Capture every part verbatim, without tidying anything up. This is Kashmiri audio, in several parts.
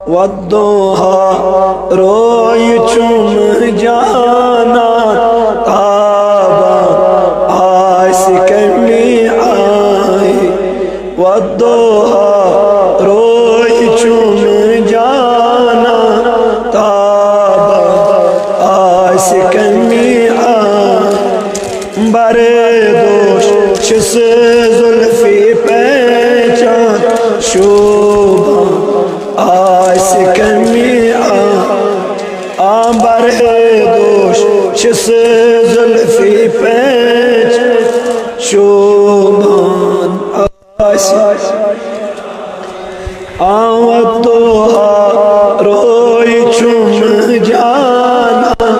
والضحى روی چُم جانان، تابان آسہِ کمہِ آیہِ۔ والضحى روی چُم جانان، تابان آسہِ کمہِ آیہِ۔ بردوش چھِ سُہ زُلفی پیچان، شوٗبان آسہِ کمہِ آیہِ۔ آ بردوش چھِ سُہ زُلفی پیچان، شوٗبان آسہِ۔ آ والضحى روی چُم جانان،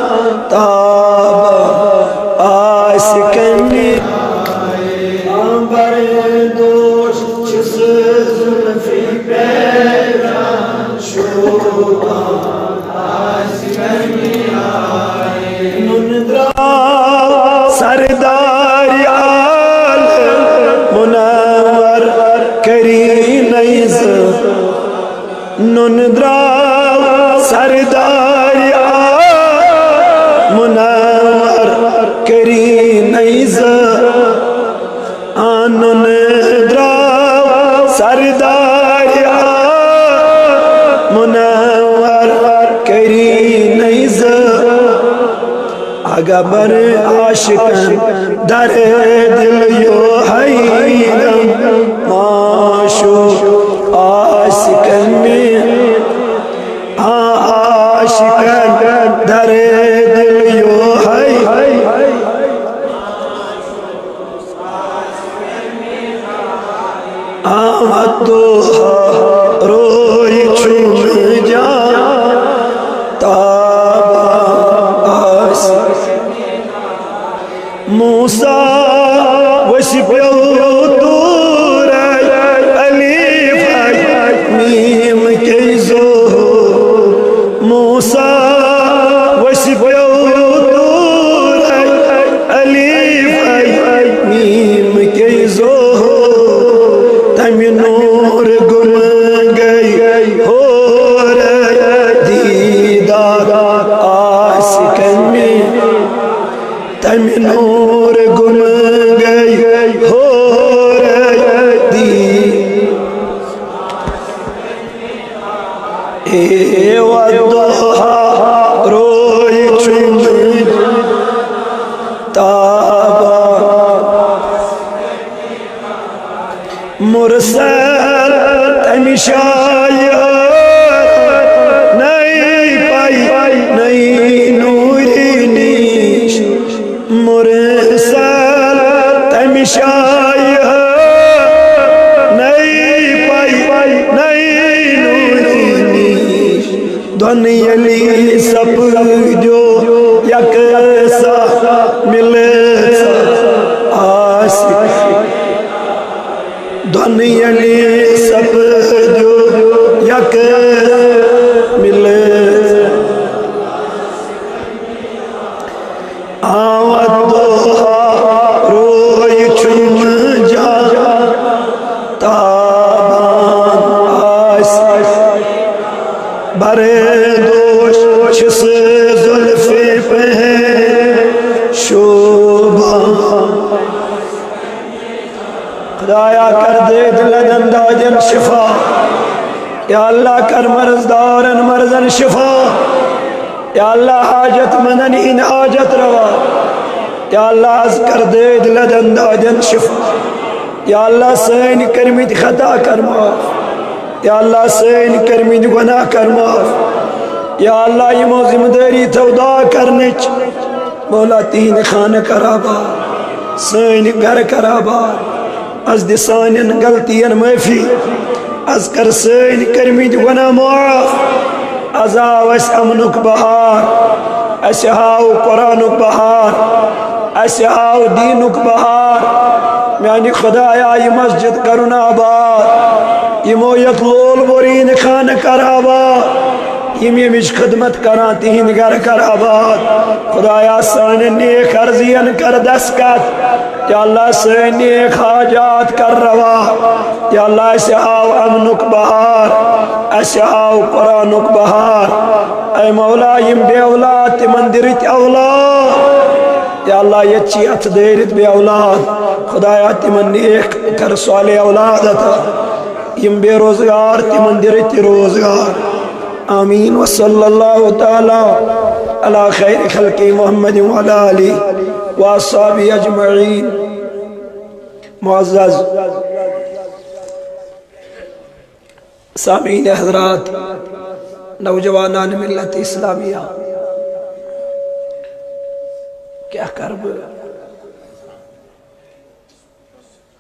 تابان آسہِ کمہِ آیہِ۔ آ بردوش چھِ سُہ زُلفی پیچان، شوٗبان آسہِ کمہِ آیہِ۔ نُن درٛاو سردارِ عالم منور کٔری نَے زٕ۔ نُن درٛاو سردارِ عالم منور کٔری نَے زٕ۔ آ نُن درٛاو سردارِ عالم منور کٔری نَے زٕ۔ اگبر عاشقن در دل یو حیرم، معشوق آسہِ کمہِ آیہِ۔ آ عاشقن در دل یو حیرم۔ آ والضحى روی چُم جانان، تابان آسہِ۔ موسیٰ ؤسۍ پیوٚو طورے، الف ہے میم کے ظہور۔ موسیٰ ؤسۍ پیوٚو طورے، الف ہے میم کے ظہور۔ تمہِ نوٗر گُم گٔے حور، دیدار آسہِ کمہِ۔ تمہِ نوٗر گُم گٔے حور، دی اے والضحى روی چُم تابان۔ مرسل تمہِ شایہِ نَے پَے نَے نوٗرِ نِش۔ مرسل تمہِ شایہِ نَے پَے نَے نوٗرِ نِش۔ دۄن ییٚلہِ سپدیو یکساں مِلِتھ آسہِ۔ دۄن ییٚلہِ سپدیو یکساں مِلِتھ۔ آ والضحى روی چُم جانان، تابان آسہِ۔ بردوش چھِ سُہ زُلفی پیچان، شوٗبان۔ خدایا، کر دٲدۍ لدن دادٮ۪ن شفا۔ یا اللہ، کر مرض دارن مرضن شفا۔ یا اللہ، حاجت مندن ہِنٛدۍ حاجت روا۔ یا اللہ، از کر دٲدۍ لدن دادٮ۪ن شفا۔ یا اللہ، سٲنۍ کٔرمٕتۍ خطا کر معاف۔ یا اللہ، سٲنۍ کٔرمٕتۍ گۄناہ کر معاف۔ یا اللہ، یِمو ذمہٕ دٲری تھٲو دعا کرنٕچ۔ مولا، تِہِنٛدِ خانہٕ کر آباد، سٲنۍ گرٕ کر آباد۔ از دِ سانٮ۪ن غلطین معٲفی۔ از کر سٲنۍ کٔرمٕتۍ گۄناہ معاف۔ از آو اَسہِ امنُک بہار، اَسہِ آو قرآنُک بہار، اَسہِ آو دیٖنُک بہار۔ میانہِ خدایا، یہِ مسجد کرُن آباد، یِمو یتھ لول بورین خانہٕ کر آباد۔ یِم ییٚمِچ خدمت کران، تِہِنٛدۍ گرٕ کر آباد۔ خدایا، سانٮ۪ن نیک عرضین کر دستخط۔ یا اللہ، سٲنۍ نیک حاجات کر روا۔ یا اللہ، اَسہِ آو امنُک بہار، اَسہِ آو قرآنُک بہار۔ اے مولا، یِم بے اولاد، تِمن دِ رٕتۍ اولاد۔ یا اللہ، ییٚتہِ چھِ یتھ دٲرِتھ بے اولاد۔ خدایا، تِمن نیک کر صالح اولاد عطا۔ یِم بے روزگار، تِمن دِ رٕتۍ روزگار۔ آمین۔ وصلی اللہ تعالی علی خیر خلقہ محمد وعلی آلہ وصحبہ اجمعین۔ معزز سامعین حضرات، نوجوانان ملت اسلامیہ، کیٛاہ کرٕ بہٕ؟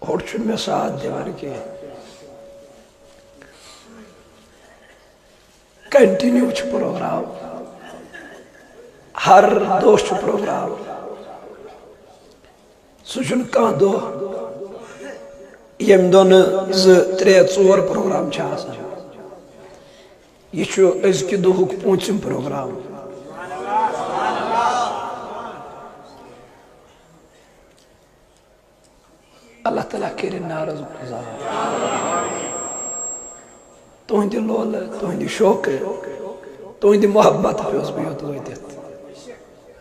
ہوٚٹ چھُنہٕ مےٚ ساتھ دِوان کینٛہہ۔ کنٹینیو چھُ پروگرام، ہر دۄہ چھُ پروگرام۔ سُہ چھُنہٕ کانٛہہ دۄہ ییٚمہِ دۄہ نہٕ زٕ، ترٛےٚ، ژور پروگرام چھِ آسان۔ یہِ چھُ أزکہِ دۄہُک پوٗنٛژِم پروگرام۔ اللہ تعالیٰ کٔرِن ناراض گُزار۔ تُہٕنٛدِ لولہٕ، تُہٕنٛدِ شوقہٕ، تُہٕنٛدِ محبت پیوس بہٕ یوٚت وٲتِتھ۔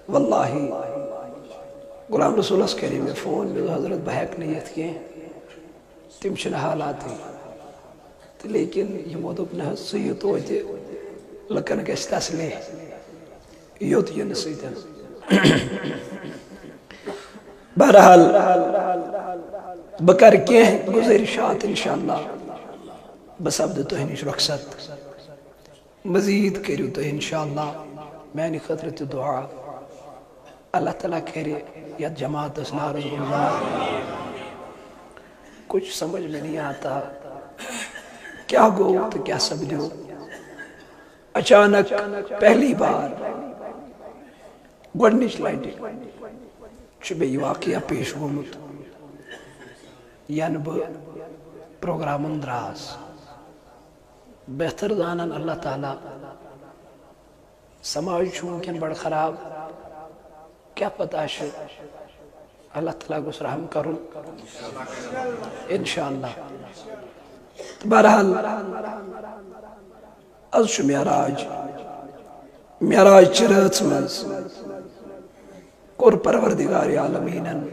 واللہ، غلام رسولس کرے مےٚ فون، مےٚ دوٚپ، "حضرت، بہٕ ہٮ۪کہٕ نہٕ یِتھ کینٛہہ، تِم چھِنہٕ حالاتٕے۔" تہٕ لیکن یِمو دوٚپ، "نہ حظ، ژٕ یہِ توتہِ، لُکن گژھِ تسلی یوٚت یِنہٕ سۭتۍ۔" بہرحال، بہٕ کرٕ کینٛہہ گُزٲرِشات، انشاءاللہ بہٕ سپدٕ تۄہہِ نِش رۄخصت۔ مزید کٔرِو تُہۍ انشاءاللہ میانہِ خٲطرٕ تہِ دُعا۔ اللہ تعالیٰ کرِ یتھ جماعتس ناراض گُزار۔ کچھ سمجھ میں نہیں آتا، کیٛاہ گوٚو تہٕ کیٛاہ سپدیو۔ اچانک پہلی بار، گۄڈنِچ لٹہِ چھُ مےٚ یہِ واقعہ پیش گوٚمُت، ینہٕ بہٕ پروگرامن دراس۔ بہتر زانن اللہ تعالیٰ، سماج چھُ وٕنکٮ۪ن بڑٕ خراب، کیٛاہ پتہ چھُ، اللہ تعالیٰ گوٚژھ رحم کرُن، انشاءاللہ۔ تہٕ بہرحال، از چھُ معراج، معراج چہِ رٲژ منٛز کوٚر پروردگار عالمیٖنن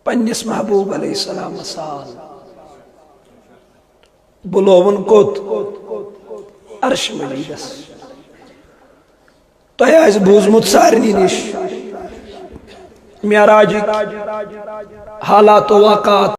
پننِس محبوب علیہ السلام سان بُلووُن کوٚت؟ عرش مجیدس۔ تۄہہِ آسہِ بوٗزمُت سارنٕے نِش معراجٕکۍ حالات و واقعات۔